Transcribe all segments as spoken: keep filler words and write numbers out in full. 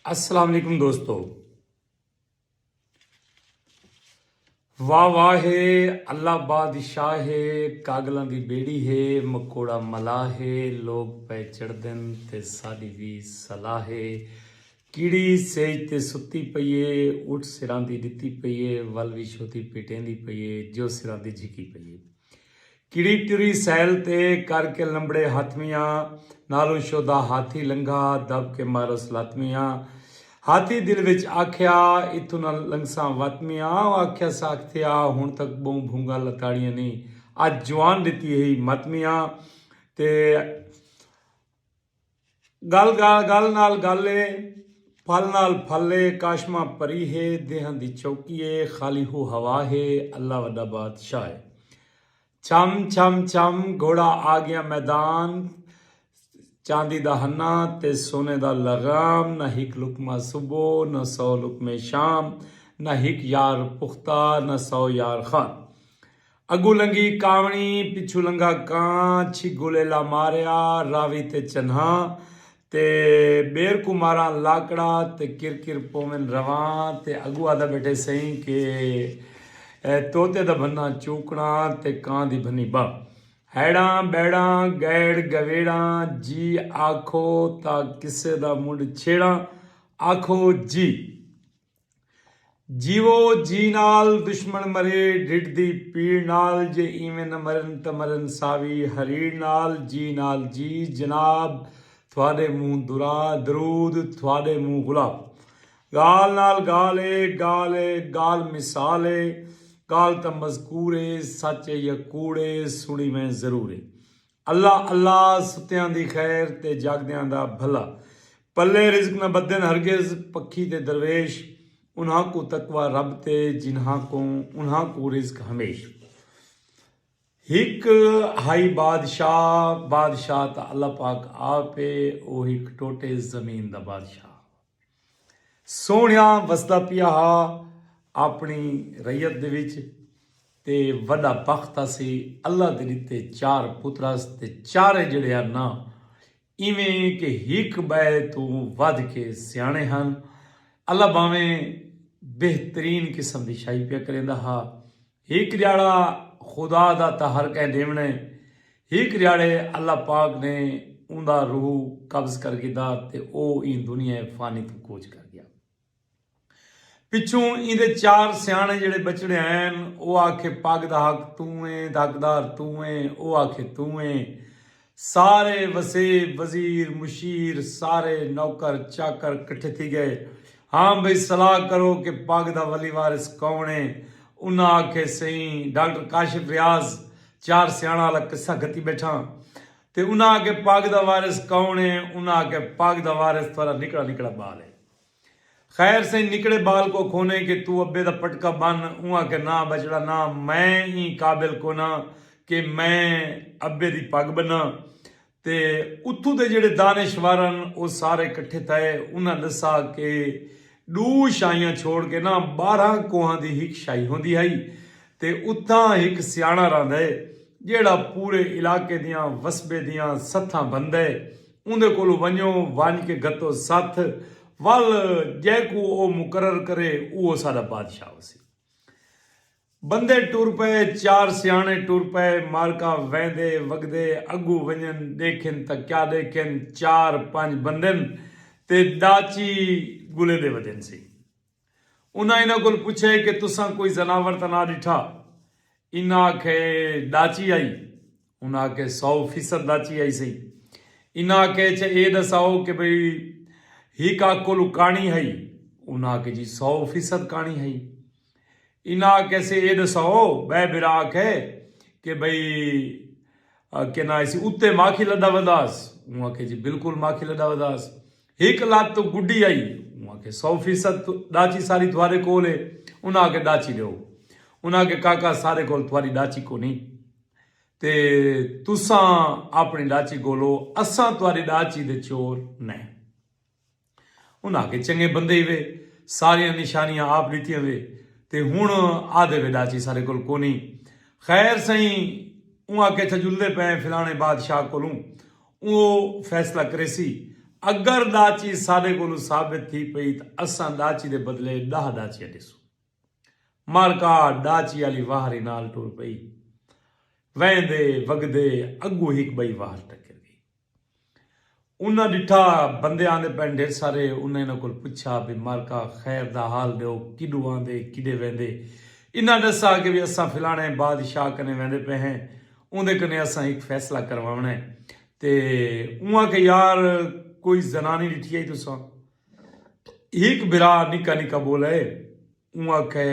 السلام علیکم دوستو۔ واہ واہ ہے، اللہ بادشاہ ہے، کاگلاں دی بیڑی ہے، مکوڑا ملاح ہے، لوگ پئے چڑھدن تے ساݙی وی صلاح ہے۔ کیڑی سیج تے ستی پئی ہے، اٹھ سراندی ݙتی پئی ہے، ول وی شوتی پیٹیندی پئی ہے، جو سراندی جھکی پئی ہے۔ کڑی ٹری سیل تے کر کے لمبڑے ہتھ میاں، نالوں شودا ہاتھی لنگھا، دب کے مارس لت میاں۔ ہاتھی دل وچ آکھیا، اتھوں نہ لنگساں وت میاں۔ او آکھیا، ساکھ تھیا، ہݨ تک ٻہوں بھونگا لتاڑیاں نی، اڄ جوان ݙتی ہئی مت میاں۔ تے ڳل ڳل ڳل نال ڳل اے، پھل نال پھل اے، کاشماں پری ہے، دیہاں دی چوکی اے، خالی ہو ہوا ہے، اللہ وݙا بادشاہ ہے۔ چھم چھم چھم، گھوڑا آ ڳیا میدان، چاندی دا ہنا تے سونے دا لغام، نہ ہک لقمہ صبح، نہ سو لقمے شام، نہ ہک یار پختہ، نہ سو یار خان۔ اڳوں لنگھی کاوݨی، پچھوں لنگھا کاں، چھگو لیلا ماریا، راوی تے چنہاں، تے ٻیر کوں ماراں لاکڑا، تے کر کر پوون رواں، تے اڳوں آہدا ٻیٹھے سئیں کہ اے طوطے دا بھنا چوکݨا، تے کاں دی بھنی ٻاں۔ ہیڑاں ٻیڑاں، ڳیڑ ڳویڑاں، جی آکھو تاں قصے دا منڈھ چھیڑاں، آکھو جی۔ جیوو جی نال، دشمن مرے ڈڈھ دی پیڑ نال، جے ایویں نہ مرن تاں مرن ساوی ہریڑ نال۔ جی نال جی جناب، تھوڑے منہ درا درود، تھوڑے منہ گلاب۔ گال نال گال اے، گال اے، گال مثال اے، گال تاں مذکور اے، سچ اے یا کوڑ اے، سنڑی میں ضرور اے۔ اللہ اللہ، ستیاں دی خیر تے جاگدیاں دا بھلا۔ پلے رزق نہ بدھن ہرگز پکھی تے درویش، انہاں کوں تقوی رب تے جنہاں کوں، انہاں کوں رزق ہمیش۔ ہک ہائی بادشاہ، بادشاہ تاں اللہ پاک آپ اے، او ہک ٹوٹے زمین دا بادشاہ۔ سوہݨیا وسدا پیا ہا اپݨی رعیت دے وچ، تے وݙا بخت ہسی۔ اللہ دے ݙتے چار پتر ہس، تے چارے جیڑھے ہن نا، ایویں کہ ہک ٻئے توں ودھ کے سیاݨے ہن۔ اللہ ٻاویں بہترین قسم دی شاہی پیا کریندا ہا۔ ہک ݙیہاڑا خدا دا تاں ہر کہیں ݙیوݨے، ہک ݙیہاڑے اللہ پاک نے اوندا روح قبض کر گھدا تے او ایں دنیا فانی توں کوچ کر ڳیا۔ پچھوں ایندے چار سیاݨے جیڑھے ٻچڑے ہن، او آکھے، پڳ دا حق توں ایں، حقدار توں ایں، او آکھے توں ایں۔ سارے وسیب، وزیر، مشیر، سارے نوکر چاکر کٹھے تھی ڳئے۔ ہاں بھئی، صلاح کرو کہ پڳ دا ولی وارث کون اے؟ انہاں آکھے، سئیں ڈاکٹر کاشف ریاض، چار سیاݨاں آلا قصہ گھتی ٻیٹھاں۔ تے انہاں آکھے، پڳ دا وارث کون اے؟ انہاں آکھے، پڳ دا وارث تہاݙا نکڑا نکڑا ٻال اے۔ خیر سئیں، نکڑے ٻال کوں اکھونے کہ توں ابے دا پٹکا بن۔ اوں آکھے، نہ ٻچڑا نہ، میں ایں قابل کوناں کہ میں ابے دی پڳ ٻناں۔ تے اتھوں دے جیڑھے دانشور ہن، او سارے کٹھے تھئے۔ انہاں ݙسا کہ ݙو شاہیاں چھوڑ کے نہ، ٻارہاں کوہاں دی ہک شاہی ہوندی ہئی، تے اتھاں ہک سیاݨا رہندا ہے، جیڑھا پورے علاقے دیاں، وسبے دیاں ستھاں بھندا ہے۔ اوندے کولوں ونڄو، ونڄ کے گھتو ستھ، ول جیکوں او مقرر کرے، اوہو ساݙا بادشاہ ہوسی۔ بندے ٹر پئے، چار سیاݨے ٹر پئے، معرکہ ویندے وڳدے اڳوں ونڄن، ݙیکھن تاں کیا ݙیکھن، چار پنج بندن تے ݙاچی ڳلیندے ودن سی۔ انہاں انہاں کول پچھے کہ تساں کوئی زناور تاں نہ ݙٹھا؟ انہاں آکھے، ݙاچی آئی۔ انہاں آکھے، سو فیصد ݙاچی آئی سئیں۔ انہاں آکھے، اچھا اے ݙساؤ کہ بھئی ہک اکھ کولوں کاݨی ہئی؟ انہاں آکھے، جی سو فیصد کاݨی ہئی۔ انہاں آکھے، اچھا اے ݙساؤ، ٻئے بھرا آکھے کہ بھئی آ، کہ نہ اسی اتے ماکھی لݙا وداس؟ اوں آکھے، جی بالکل ماکھی لݙا وداس۔ ہک لت توں گڈی آئی؟ اوں آکھے، سو فیصد تو-، ݙاچی ساری تہاݙے کول ہے۔ انہاں آکھے، ݙاچی ݙیو۔ انہاں آکھے، کاکا ساݙے کول تہاݙی ݙاچی کونی، تے تساں اپݨی ݙاچی ڳولو، اساں تہاݙی ݙاچی دے چور نئیں۔ انہاں آکھے، چنڳے بندے ہی وے، ساریاں نشانیاں آپ ݙتیاں وے، تے ہݨ آہدے وے ݙاچی ساݙے کول کونی۔ خیر سئیں، اوں آکھے، اچھا جلدے پئے فلاݨے بادشاہ کولوں، او فیصلہ کریسی۔ اگر ݙاچی ساݙے کولوں ثابت تھی پئی تاں اساں ݙاچی دے بدلے ݙاہ ݙاچیاں ݙیسوں۔ مارکا ݙاچی آلی واہری نال ٹر پئی۔ ویندے وڳدے اڳوں ہک ٻئی واہر ٹکر ڳئی۔ انہاں ݙٹھا بندے آندے پئن ڈھیر سارے۔ انہاں انہاں کول پچھا بھئی مارکا خیر دا حال ݙیو، کݙوں آندے کݙے ویندے؟ انہاں ݙسا کہ بھئی اساں فلاݨے بادشاہ کنے ویندے پئے ہیں، اوندے کنے اساں ہک فیصلہ کرواوݨا ہے۔ تے اوں آکھے یار کوئی زنانی ݙٹھی ہئی تساں؟ ہک بھرا نکا نکا ٻول ہے۔ اوں آکھے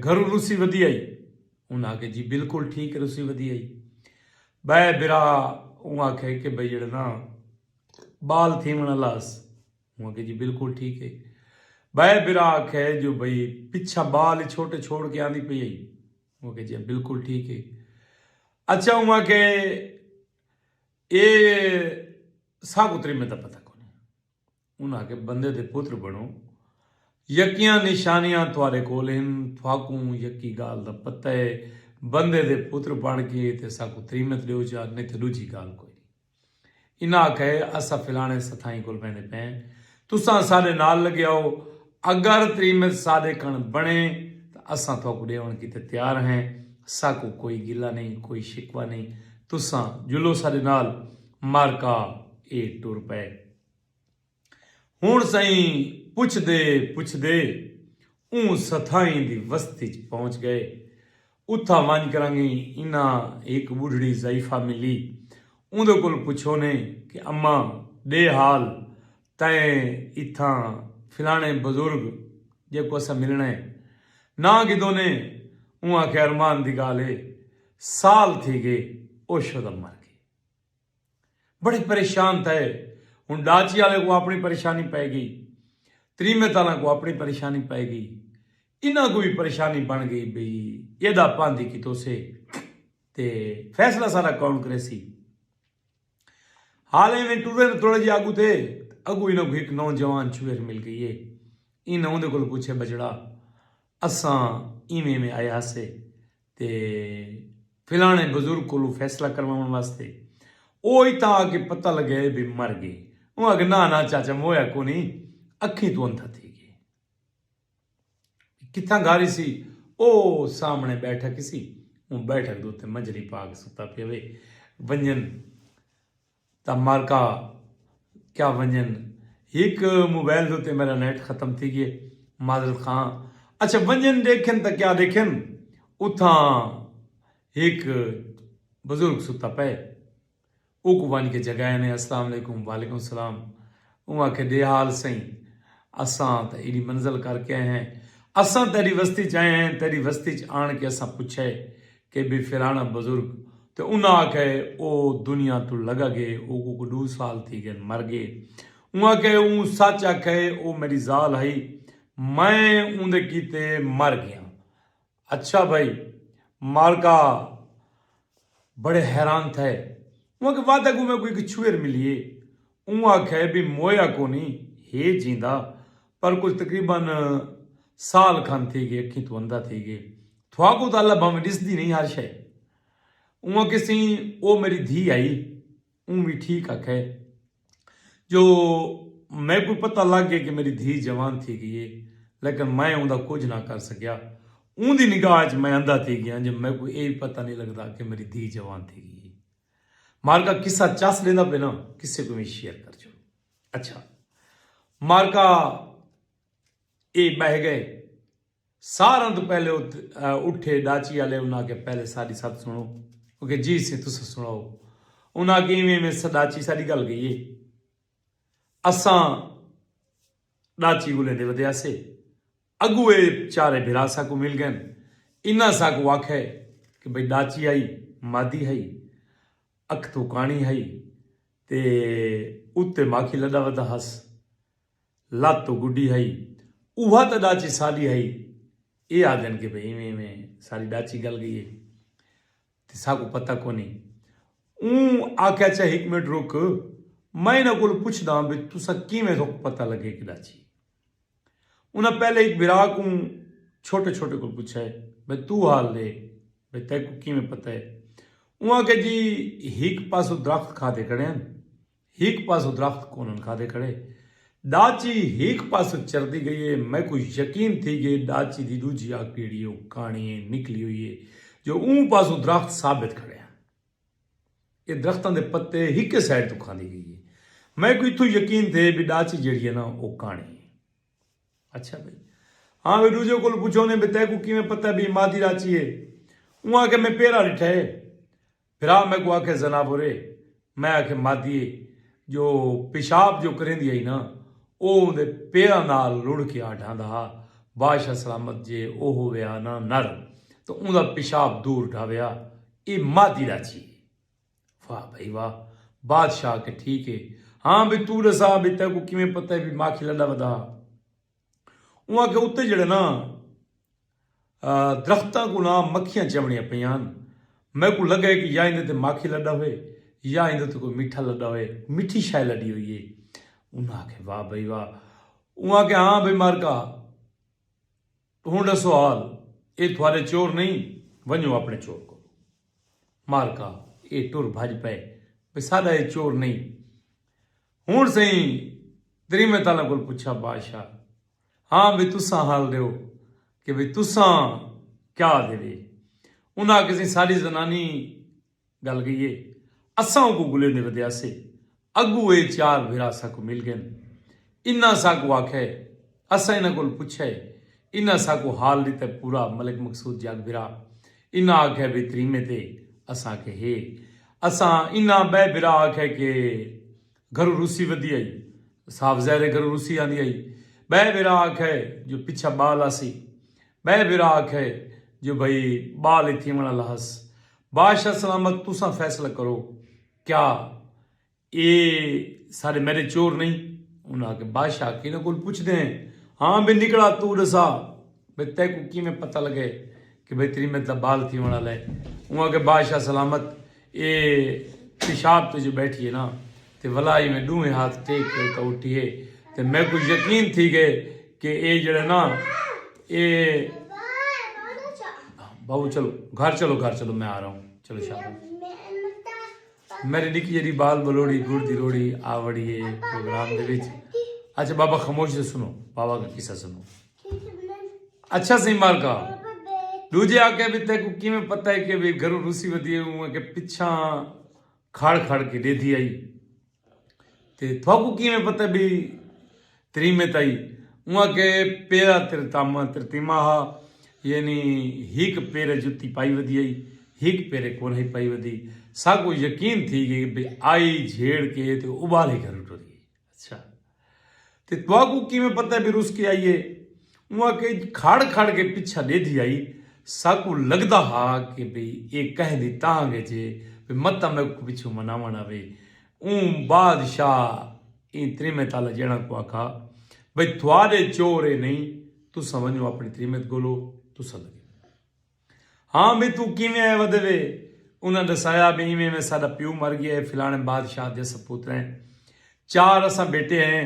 گھروں رسی ودی ہئی؟ انہاں آکھے جی بالکل ٹھیک ہے، رسی ودی ہئی۔ ٻئے بھرا اوں آکھے کہ بھئی جیڑھا نا ٻال تھیوݨ آلا ہس؟ اوں آکھے جی بالکل ٹھیک ہے۔ ٻئے بھرا آکھے جو بھئی پچھا ٻال چھوٹے چھوڑ کے آندی پئی ہئی؟ اوں آکھے جی بالکل ٹھیک ہے۔ اچھا اوں آکھے اے ساکوں تریمت دا پتہ کونی۔ انہاں آکھے بندے دے پتر بݨو، یقیاں نشانیاں تہاݙے کول ہن، تہاکوں یقی ڳالھ دا پتہ ہے، بندے دے پتر بݨ کے تے ساکوں تریمت ݙیو چا، نہیں تے ݙوجھی ڳالھ کوئی نہیں۔ انہاں آکھے اساں فلاݨے ستھائیں کول ویندے پئے ہیں، تساں ساݙے نال لڳے آؤ، اگر تریمت ساݙے کن بݨے تاں اساں تہاکوں ݙیوݨ کیتے تیار ہیں، ساکوں کوئی گلہ نہیں، کوئی شکوہ نہیں، تساں جلو ساݙے نال۔ مارکا اے ٹر پئے۔ ہݨ سئیں پچھدے پچھدے اوں ستھائیں دی وستی اچ پہنچ ڳئے۔ اتھاں ونڄ کرانگی انہاں ہک ٻڈھڑی ضعیفہ ملی۔ اوندے کول پچھونے کہ اماں ݙے حال، تئیں اتھاں فلاݨے بزرگ جیکوں اساں ملݨا ہے ناں گھدونے؟ اوں آکھیا ارمان دی ڳالھ ہے، سال تھی ڳئے او شودا مر ڳئے۔ بڑے پریشان تھئے۔ ہݨ ݙاچی آلے کوں اپݨی پریشانی پئے ڳئی، تریمت آلاں کوں اپݨی پریشانی پئے ڳئی، انہاں کوں وی پریشانی بݨ ڳئی بھئی ایݙا پاندھی کیتوسے تے فیصلہ ساݙا کون کریسی؟ حال ایویں ٹرے تھوڑے جے اڳوں تے اڳوں انہاں کوں ہک نوجوان چھوہر مل ڳئی ہے۔ انہاں اوندے کول پچھے بچڑا اساں ایویں ایویں آئے ہاسے تے فلانے بزرگ کولوں فیصلہ کرواون واسطے۔ او اتھاں آ کے پتہ لگے بھی مر گئے۔ اوں آکھے نہ نہ چاچا مویا کونی، اکھیں توں اندھا تھی گئے۔ کتھاں گھاری سی؟ او سامنے بیٹھک سی۔ اوں بیٹھک دے اتے منجری پا کے ستا پیا وے۔ ونجن تاں مارکا کیا ونجن۔ ہک موبائل دے اتے میرا نیٹ ختم تھی گئے، معذرت خواں۔ اچھا ونجن ڈیکھن تاں کیا ڈیکھن، اتھاں ہک بزرگ ستا پئے۔ اوکوں ونج کے جگائے نے، السلام علیکم۔ وعلیکم السلام۔ اوں آکھے ڈے حال سئیں، اساں تاں ایڈی منزل کر کے آئے ہیں، اساں تیڈی وستی چ آئے ہیں، تیڈی وستی چ آن کے اساں پچھے کہ بھئی فلانا بزرگ، تے انہاں آکھے او دنیا توں لگا گئے، اوکوں کوئی ڈو سال تھی گئے مر گئے۔ اوں آکھے اوں سچ آکھے او میڈی ذال ہئی، میں اوندے کیتے مر گیاں۔ اچھا بھائی، مارکا بڑے حیران تھئے۔ اوں آکھے وعدہ کوں میں کوئی ہک چھوہر ملی ہے۔ اوں آکھے بھئی مویا کونی، ہے جیندا، پر کجھ تقریبا سال کھن تھی گئے اکھیں توں اندھا تھی گئے۔ تھواکوں تاں اللہ بھاویں ڈسدی نہیں ہر شے۔ اوں آکھے سئیں او میڈی دھی آئی۔ اوں وی ٹھیک آکھے جو میکوں پتہ لگ گئے کہ میڈی دھی جوان تھی گئی ہے، لیکن میں اوندا کجھ نہ کر سکیا۔ اوندی نگاہ اچ میں اندھا تھی گیا جو میکوں اے وی پتہ نہیں لگدا کہ میڈی دھی جوان تھی گئی ہے۔ مارکا قصہ چس ڈیندا پے نا، قصے کوں وی شیئر کر چھوڑو۔ اچھا، مارکا اے بہہ گئے۔ ساراں توں پہلے اٹھے ڈاچی آلے، انہاں آکھیا پہلے ساڈی سد سنڑو۔ اوکھے جی سئیں تساں سنڑاؤ۔ انہاں آکھیا ایویں ایویں ڈاچی ساڈی گل گئی ہے، اساں ڈاچی گلیں دے ودے ہاسے، اگو اے چارے بھرا ساکوں مل گئن۔ انہاں ساکوں آکھے کہ بھئی ڈاچی آئی مادی ہئی، اکھ توں کانی ہئی تے اتے ماکھی لڈا ودا ہس۔ لت توں گڈی ہئی، اوہا تاں ڈاچی ساڈی ہئی۔ اے آدھن کہ بھئی ایویں ایویں ساڈی ڈاچی گل گئی ہے تے ساکوں پتہ کونی۔ اوں آکھیا اچھا ہک منٹ رک، میں انہاں کولوں پچھداں بھئی تساں کیویں تہاکوں پتہ لگے کہ ڈاچی؟ انہاں پہلے ہک بھرا کوں چھوٹے چھوٹے کوں پچھیا ہے بھئی توں حال ڈے بھئی تیکوں کیویں پتہ ہے؟ اوں آکھیا جی ہک پاسوں درخت کھادے کھڑے ہن، ہک پاسوں درخت کونن کھادے کھڑے۔ ڈاچی ہک پاسوں چردی گئی ہے۔ میکوں یقین تھی گئے ڈاچی دی ڈوجھی اکھ جیڑھی ہے او کاݨی ہے، نکلی ہوئی ہے، جو اوں پاسوں درخت ثابت کھڑے ہن۔ اے درختاں دے پتے ہکے سائیڈ توں کھاندی گئی ہے۔ میکوں اتھوں یقین تھے بھئی ڈاچی جیڑھی ہے نا او کاݨی ہے۔ اچھا بھئی، ہاں بھئی، ڈوجھے کول پچھو نے بھئی تیکوں کیویں پتہ بھئی مادی ڈاچی ہے؟ اوں آکھیا میں پیرا ڈٹھا ہے۔ بھرا میکوں آکھے زناور ہے، میں آکھے مادی ہے۔ جو پیشاب جو کریندی ہئی نا، او اوندے پیراں نال لڑھ کے آ ڈھاندا ہا۔ بادشاہ سلامت جے او ہووے ہا نا نر، تاں اوندا پیشاب دور ڈھاوے ہا۔ اے مادی ڈاچی ہے۔ واہ بھئی واہ۔ بادشاہ آکھے ٹھیک ہے۔ ہاں بھئی توں ڈسا بھئی تیکوں کیویں پتہ ہے بھئی ماکھی لڈا ودا؟ اوں آکھیا اتے جیڑھے نا درختاں کوں نہ مکھیاں چوݨیاں پیاں ہن۔ میکوں لڳا ہے کہ یا ایندے تے ماکھی لݙا ہوئے یا ایندے تے کوئی مٹھا لݙا ہوئے، مٹھی شئے لݙی ہوئی ہے۔ انہاں آکھیا واہ بھئی واہ۔ اوں آکھیا ہاں بھئی مارکا، ہݨ ݙسو حال، اے تھوارے چور نئیں، ونڄو اپݨے چور کول۔ مارکا اے ٹر بھڄ پئے بھئی ساݙا اے چور نئیں۔ ہݨ سئیں تریمت آلاں کول پچھا بادشاہ، ہاں بھئی تساں حال ݙیو کہ بھئی تساں کیا ݙیوے؟ انہاں آکھیا سئیں ساݙی زنانی ڳل ڳئی ہے، اساں اوکوں ڳلیندے ودے ہاسے، اڳوں اے چار بھرا ساکوں مل ڳئن۔ انہاں ساکوں آکھیا ہے، اساں انہاں کول پچھیا ہے، انہاں ساکوں حال ݙتا ہے پورا ملک مقصود جگ بھرا۔ انہاں آکھیا بھئی تریمت ہے؟ اساں آکھیا ہے۔ اساں انہاں ٻئے بھرا آکھیا کہ گھروں روسی ودی ہئی، صاف ظاہر ہے گھروں روسی آندی ہئی۔ ٻئے بھرا آکھیا جو پچھا ٻال آسی، ٻئے بھرا آکھیا جو بھئی ٻال ہی تھیوݨ آلا ہس۔ بادشاہ سلامت تساں فیصلہ کرو، کیا اے سارے میݙے چور نئیں؟ انہاں آکھیا بادشاہ آکھیا انہاں کول پچھدے ہیں۔ ہاں بھئی نکڑا توں ݙسا بھئی تیکوں کیویں پتہ لڳے کہ بھئی تریمت دا ٻال تھیوݨ آلا ہے۔ اوں آکھیا بادشاہ سلامت اے پیشاب تے جو ٻیٹھی ہے نا تے ولا ایویں ݙوہیں ہتھ ٹیک کے اتاں اٹھی ہے تے میکوں یقین تھی ڳئے کہ اے جیڑھا نا اے بابو چلو گھر چلو گھر چلو میں آ رہا ہوں چلو شاباش۔ میݙی نکی جیڑھی ٻال ٻلوڑی گڑ دی روڑی آ وڑی ہے پروگرام دے وچ۔ اچھا بابا خاموش سے سنو، بابا کا قصہ سنو۔ اچھا سئیں مالکا، ݙوجھے آکھے بھئی تیکوں کیویں پتہ ہے کہ بھئی گھروں روسی ودی ہے؟ اوں آکھے پچھاں کھڑ کھڑ کے ݙیدھی آئی۔ تے تھاکوں کیویں پتہ بھئی تریمت آئی؟ اوں آکھے پیرا ترتاما ترتیما ہا، یعنی ہک پیرے جتی پائی ودی ہئی، ہک پیرے کونہی پائی ودی۔ ساکوں یقین تھی ڳئے بھئی آئی جھیڑ کے تے ابالے گھروں ٹری۔ اچھا، تے تہاکوں کیویں پتہ ہے بھئی رس کے آئی ہے؟ اوں آکھے کھڑ کھڑ کے پچھا ݙیدھی آئی۔ ساکوں لڳدا ہا کہ بھئی اے کہیں دی تانگھ اچ ہے، بھئی متاں میکوں پچھوں مناوݨ آوے۔ اوں بادشاہ ایں تریمت آلا جیڑھاں کوں آکھا بھئی تہاݙے چور اے نئیں، تساں ونڄو اپݨی تریمت ڳولو، تساں لڳے ہاں بھئی توں کیویں آئے ودے وے؟ انہاں ݙسایا بھئی ایویں ایویں ساݙا پیو مر ڳیا ہے، فلاݨے بادشاہ دے اساں پتر ہیں، چار اساں بیٹے ہیں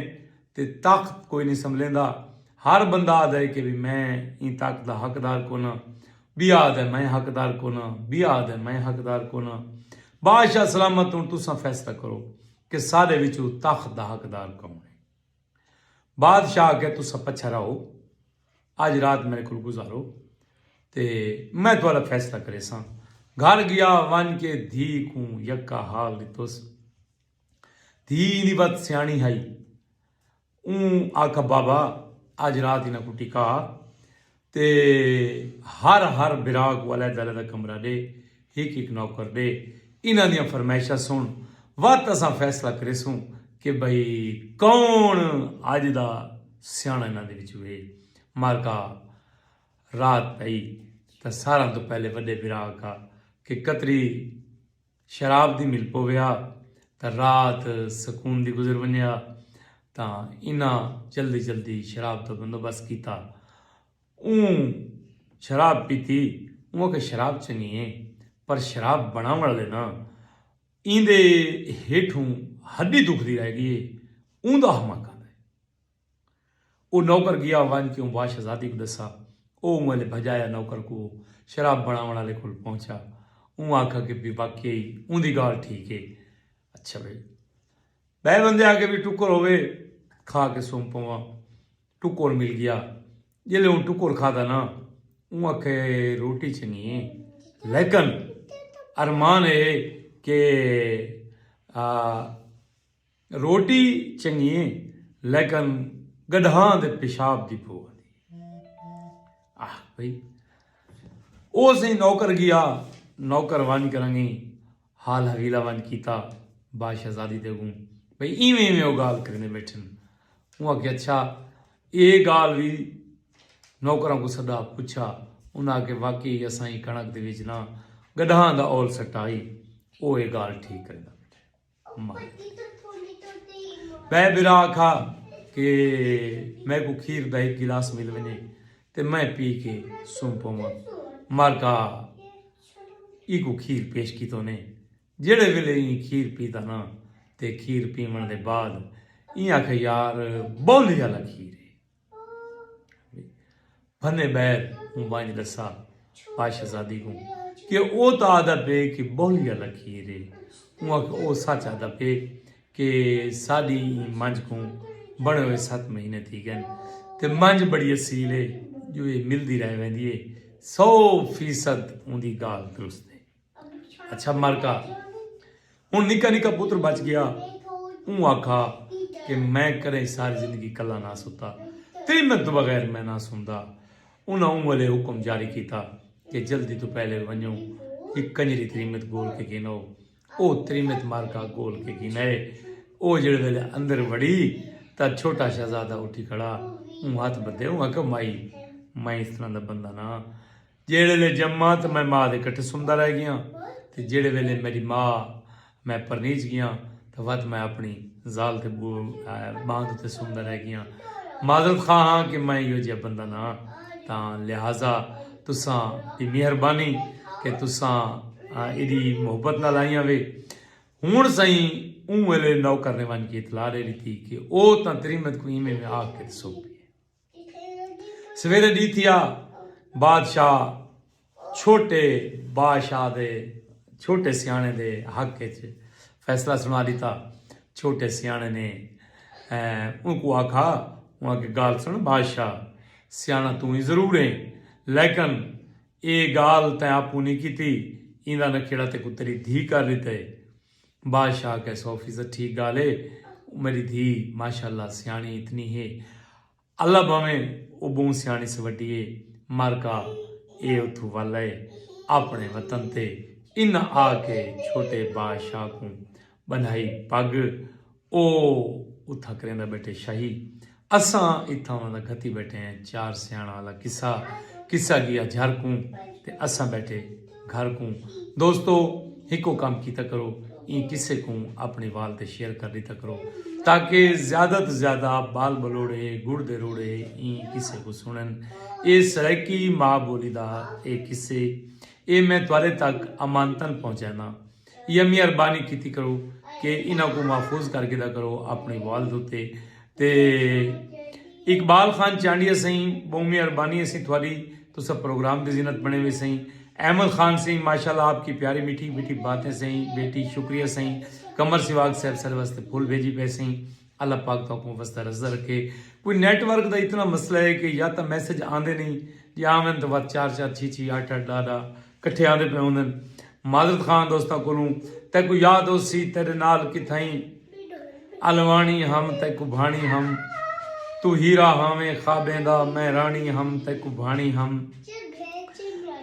تے تخت کوئی نئیں سنبھلیندا۔ ہر بندہ آہدا ہے کہ بھئی میں ایں تخت دا حقدار کوناں، ٻیا آہدا ہے میں حقدار کوناں، ٻیا آہدا ہے میں حقدار کوناں۔ بادشاہ سلامت ہݨ تساں فیصلہ کرو کہ ساݙے وچوں تخت دا حقدار کون ہے؟ بادشاہ آکھیا تساں پچھا رہو، اج رات میڈے کول گزارو تے میں تہاڈا فیصلہ کریساں۔ گھر گیا، ونج کے دھی کوں یکا حال ڈتوس۔ دھی ایندی وت سیاݨی ہئی۔ اوں آکھا بابا اج رات انہاں کوں ٹکا تے ہر ہر بھرا کوں علیحدہ علیحدہ کمرہ ݙے، ہک ہک نوکر ݙے، انہاں دیاں فرمائشاں سݨ، وت اساں فیصلہ کریسوں کہ بھئی کون اڄ دا سیاݨا انہاں دے وچوں ہے۔ مارکا رات پئی تاں ساراں توں پہلے وݙے بھرا آکھا کہ قطری شراب دی مل پووے ہا تاں رات سکون دی گزر ونڄے ہا۔ تاں انہاں جلدی جلدی شراب دا بندوبست کیتا۔ اوں شراب پیتی۔ اوں آکھیا شراب چنگی ہے پر شراب بݨاوݨ آلے نا ایندے ہیٹھوں ہݙی دکھدی رہ ڳئی ہے۔ اوندا حماقہ ہے۔ او نوکر گیا ونج کے اوں بادشاہ زادی کوں ݙسا۔ او اوں ویلے بھڄایا نوکر کوں شراب بݨاوݨ آلے کول پہنچا۔ اوں آکھا کہ بھئی واقعی اوندی ڳالھ ٹھیک ہے۔ اچھا بھئی پے بندے آ کے بھی ٹکر ہوئے، کھا کے سم پواں۔ ٹکر مل گیا۔ جلے اوں ٹکر کھادا نا، اوں آکھے، روٹی چنگی ہے، لیکن ارمان ہے کہ آ، روٹی چنگی ہے، لیکن گڈھاں دے پیشاب دی بو آندی۔ آہ بھئی، او سئیں نوکر گیا، نوکر ونج کرنگی حال حویلہ ونج کیتا با شہزادی دے اگوں، بھئی ایویں ایویں او گال کریندے بیٹھن۔ اوں آکھیا، اچھا، اے گال وی نوکراں کوں سدا پچھا۔ انہاں آکھیا، واقعی اساں ایں کݨک دے وچ نہ گڈھاں دا اول سٹائی، او اے گال ٹھیک کریندا بیٹھے۔ ماں۔ میں برا آکھا کہ میکوں کھیر دا ہک گلاس مل ونڄے تے میں پی کے سم پواں۔ مارکا ایکوں کھیر پیش کیتو نے۔ جیڑھے ویلے ایں کھیر پیتا نا، تے کھیر پیوݨ دے بعد ایں آکھے، یار، بولی والا کھیر ہے۔ بھنے بیر اوں ونج ڈسا با شہزادی کوں کہ او تاں آہدا پئے کہ بولی والا کھیر ہے۔ اوں آکھیا، او سچ آہدا پئے کہ ساڈی ایں منج کوں بنڑے ہوئے ست مہینے تھی گئن، تے منج بڑی اصیل ہے جو اے ملدی رہ ویندی ہے۔ سو فیصد اوندی گالھ درست ہے۔ اچھا مارکا، ہن نکا نکا پتر بچ گیا۔ اوں آکھا کہ میں کدیں ساری زندگی کلا نہ ستا، تریمت توں بغیر میں نہ سمدا۔ انہاں اوں ویلے حکم جاری کیتا کہ جلدی توں پہلے ونجو، ہک کنجری تریمت گول کے گھن آؤ۔ او تریمت مارکا گول کے گھن آئے۔ او جیڑھے ویلے اندر وڑی تاں چھوٹا شہزادہ اٹھی کھڑا۔ اوں ہتھ بدھے، اوں آکھیا، مائی، میں اس طرح دا بندہ نہ ہاں۔ جیڑھے ویلے جماں تاں میں ماء دے کٹھے سمدا رہ گیاں، تے جیڑھے ویلے میڈی ماء میں پرنیج گیاں تاں ودھ میں اپنی زال دے بو-، آ، باندھ اتے سمدا رہ گیاں۔ معذرت خواہ ہاں کہ میں ایہو جیہا بندہ نہ ہاں، تاں لہذا تساں دی مہربانی کہ تساں، آ، ایڈی محبت نال آئیاں وے۔ ہن سئیں اوں ویلے نوکر نے ونج کے اطلاع ڈے ڈتی کہ او تاں تریمت کوں ایویں ایویں آکھ کے تے سو پئے۔ سویرے ڈی تھیا، بادشاہ چھوٹے بادشاہ دے، چھوٹے سیاݨے دے حق اچ فیصلہ سݨا ݙتا۔ چھوٹے سیاݨے نے، ایں، اونکوں آکھا، اوں آکھیا، ڳالھ سݨ بادشاہ، سیاݨا توں ہی ضرور ہیں، لیکن اے ڳالھ تیں آپوں نہیں کیتی، ایندا نکھیڑا تیکوں تیݙی دھی کر ݙتا ہے۔ بادشاہ آکھیا، سو فیصد ٹھیک ڳالھ ہے، میݙی دھی ماشاءاللہ سیاݨی اتنی ہے، اللہ بھاویں او ٻہوں سیاݨی سوڈی اے، مر کا اے اتھوں ول آئے اپݨے وطن تے۔ انہاں آ کے چھوٹے بادشاہ کوں ٻندھائی پڳ، او اتھاں کریندا ٻیٹھے شاہی۔ اساں اتھاں انہاں دا گھتی ٻیٹھے ہیں چار سیاݨاں آلا قصہ، قصہ ڳیا جھر کوں تے اساں ٻیٹھے گھر کوں۔ دوستو، ہکو کم کیتا کرو، ایں قصے کوں اپݨی وال تے شیئر کر ݙتا کرو، تاکہ زیادہ توں زیادہ ٻال ٻلوڑے، گڑ دے روڑے ایں قصے کوں سݨن۔ اے سرائیکی ماء ٻولی دا اے قصے، اے میں تہاݙے تک امانتاً پہنچائینداں۔ یا مہربانی کیتی کرو کہ انہاں کوں محفوظ کر گھدا کرو اپݨی وال دے اتے۔ تے اقبال خان چانڈیا سئیں، ٻہوں مہربانی اسیں تہاݙی، تساں پروگرام دی زینت بݨے وے سئیں۔ احمد خان سئیں، ماشاءاللہ آپ کی پیاری میٹھی میٹھی باتیں سئیں، بیٹی شکریہ سئیں۔ قمر سواگ صاحب ساݙے واسطے پھل بھیجی پئے سئیں، اللہ پاک تہاکوں وسدا رسدا رکھے۔ کوئی نیٹ ورک دا اتنا مسئلہ ہے کہ یا تاں میسج آندے نہیں، جے آون تاں وت چار چار، چھی چھی، اٹھ اٹھ، ݙاہ ݙاہ کٹھے آندے پئے ہوندن۔ معذرت خواہ دوستاں کولوں، تیکوں یاد ہوسی تیݙے نال کتھائیں الواݨی ہم، تیکوں بھاݨی ہم۔ توں ہیرا ہاویں خوابیں دا، میں راݨی ہم، تیکوں بھاݨی ہم۔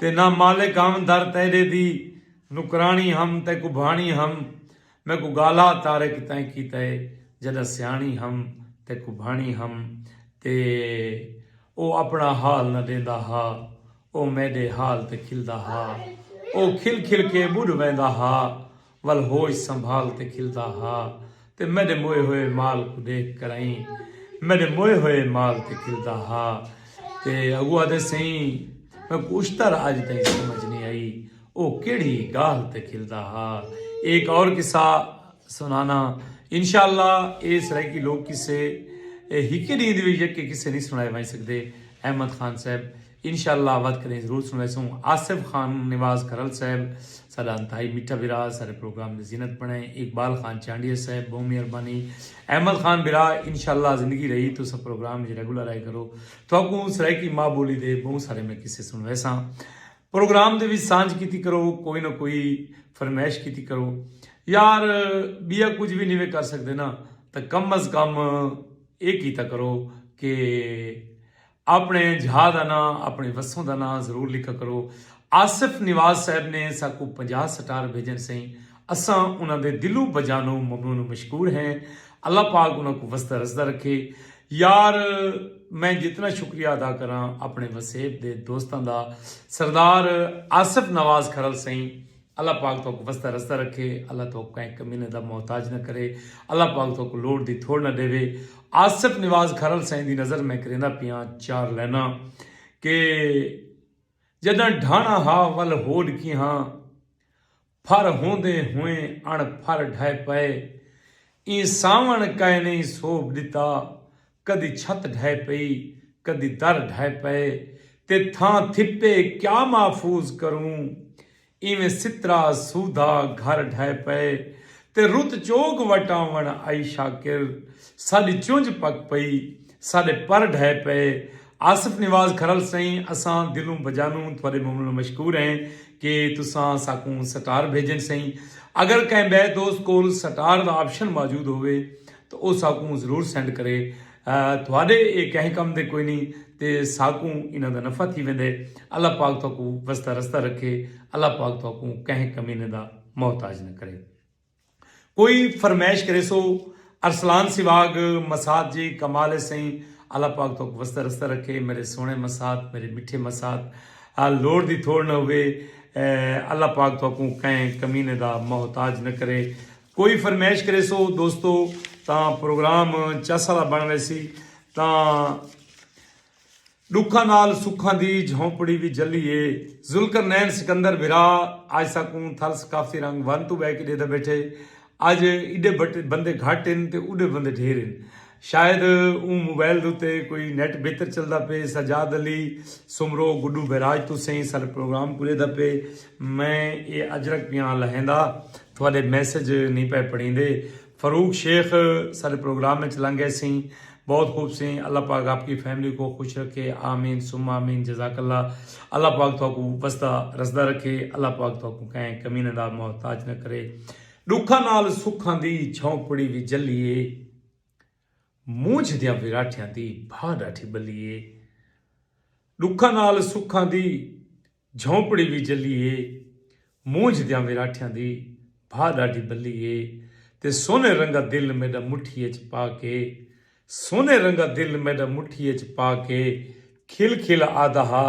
تے نہ مالک ہم در تیݙے دی، نکراݨی ہم، تیکوں بھاݨی ہم۔ میکوں ڳالھا طارق تیں کیتا ہے، جݙاں سیاݨی ہم، تیکوں بھاݨی ہم۔ تے او اپݨا حال نہ ݙیندا ہا، او میݙے حال تے کھلدا ہا۔ او کھل کھل کے ٻݙ ویندا ہا، ول ہوش سنبھال تے کھلدا ہا۔ تے میݙے موئے ہوئے مال کوں ݙیکھ کرائیں، میݙے موئے ہوئے مال تے کھلدا ہا۔ تے اڳوں آہدے سئیں، میکوں اشتر اڄ تئیں سمجھ نہیں آئی، او کیڑھی ڳالھ تے کھلدا ہا۔ ایک اور قصہ سݨانا۔ انشاءاللہ اے سرائیکی لوک قصے، اے ہکے ݙینہہ دے وچ یکے قصے نہیں سݨائے ونڄ سڳدے۔ احمد خان صاحب، انشاءاللہ ودھ کریں ضرور سݨویسوں۔ آصف خان نواز کھرل صاحب، ساڈا انتہائی میٹھا بھرا سارے پروگرام دی زینت بنے۔ اقبال خان چانڈیہ صاحب، بہوں مہربانی۔ احمد خان بھرا، انشاءاللہ زندگی رہی تو سب پروگرام وچ ریگولر آئے کرو۔ تھوکوں سرائیکی ماں بولی دے بہوں سارے میں قصے سنویساں۔ پروگرام دے وچ سانجھ کیتی کرو، کوئی نہ کوئی فرمائش کیتی کرو۔ یار، بیا کچھ بھی نہیں وے کر سکدے نا، تاں کم از کم اے کیتا کرو کہ اپنے جھا دا ناں، اپنے وسوں دا ناں ضرور لکھا کرو۔ آصف نواز صاحب نے ساکوں پنجاہ سٹار بھیجن سئیں، اساں انہاں دے دلوں بجانوں ممنون و مشکور ہیں۔ اللہ پاک انہاں کوں وسدا رسدا رکھے۔ یار، میں جتنا شکریہ ادا کراں اپنے وسیب دے دوستاں دا، سردار آصف نواز کھرل سئیں، اللہ پاک تہاکوں وسدا رسدا رکھے، اللہ تہاکوں کہیں کمینے دا محتاج نہ کرے، اللہ پاک تہاکوں لوڑ دی تھوڑ نہ ڈیوے۔ آصف نواز کھرل سئیں دی نظر میں کریندا پیاں چار لائناں کہ جݙاں ڈھاݨا ہا ول ہوݙ کیہاں، پھر ہوندیں ہوئیں اݨ پھر ڈھہہ پئے۔ ایں ساوݨ کائنی سوبھ ݙتا، کدی چھت ڈھہہ پئی، کدی در ڈھہہ پئے۔ تے تھاں تھپے کیا محفوظ کروں، ایویں سترا سودھا گھر ڈھہہ پئے۔ تے رت چوگ وٹاوݨ آئی شاکر، ساݙی چنج پک پئی، ساݙے پر ڈھہہ پئے۔ آصف نواز کھرل سئیں، اساں دلوں بجانوں تہاݙے ممنون و مشکور ہیں کہ تساں ساکوں سٹار بھیجن سئیں۔ اگر کہیں ٻئے دوست کول سٹار دا آپشن موجود ہووے تاں او ساکوں ضرور سینڈ کرے۔ تہاݙے اے کہیں کم دے کوئی نی تے ساکوں انہاں دا نفع تھی ویندے۔ اللہ پاک تہاکوں وسدا رسدا رکھے، اللہ پاک تہاکوں کہیں کمینے دا محتاج نہ کرے۔ کوئی فرمائش کریسو؟ ارسلان سواگ مسات جی، کمال ہے سئیں، اللہ پاک تہاکوں وسدا رسدا رکھے میرے سوہݨے مسات، میرے میٹھے مسات۔ لوڑ دی تھوڑ نہ ہووے۔ اللہ پاک تہاکوں کہیں کمینے دا محتاج نہ کرے۔ کوئی فرمائش کریسو دوستو، تاں پروگرام چس آلا بݨ ویسی۔ تاں ݙکھاں نال سکھاں دی جھونپڑی وی جھلی اے۔ ذوالقرنین سکندر بھرا، اڄ ساکوں تھل ثقافتی رنگ ون توں ٻہہ کے ݙیہدا ٻیٹھے۔ اڄ ایݙے بندے گھٹ ہن تے اوݙے بندے ڈھیر ہن۔ شاید اوں موبائل دے اتے کوئی نیٹ بہتر چلدا پئے۔ سجاد علی سومرو گڈو بیراج توں سئیں سارے پروگرام کوں ݙیہدا پئے۔ میں اے اجرک پیاں لہیندا، تہاݙے میسج نی پئے پڑھیندے۔ فاروق شیخ سارے پروگرام وچ لنگھ ڳئے سئیں۔ بہت خوب سئیں، اللہ پاک آپ کی فیملی کو خوش رکھے، آمین ثم آمین، جزاک اللہ۔ اللہ پاک تہاکوں وسدا رسدا رکھے، اللہ پاک تہاکوں کہیں کمینے دا محتاج نہ کرے۔ ݙکھاں نال سکھاں دی جھونپڑی وی جھلی اے، مونجھ دیاں وراٹھیاں دی بھا ݙاڈھی ٻلی اے۔ ݙکھاں نال سکھاں دی جھونپڑی وی جھلی اے، مونجھ دیاں وراٹھیاں دی بھا ݙاڈھی ٻلی اے۔ تے سونے رنگا دل میݙا مٹھی اچ پا کے، سونے رنگا دل میݙا مٹھی اچ پا کے، کھل کھل آہدا ہا۔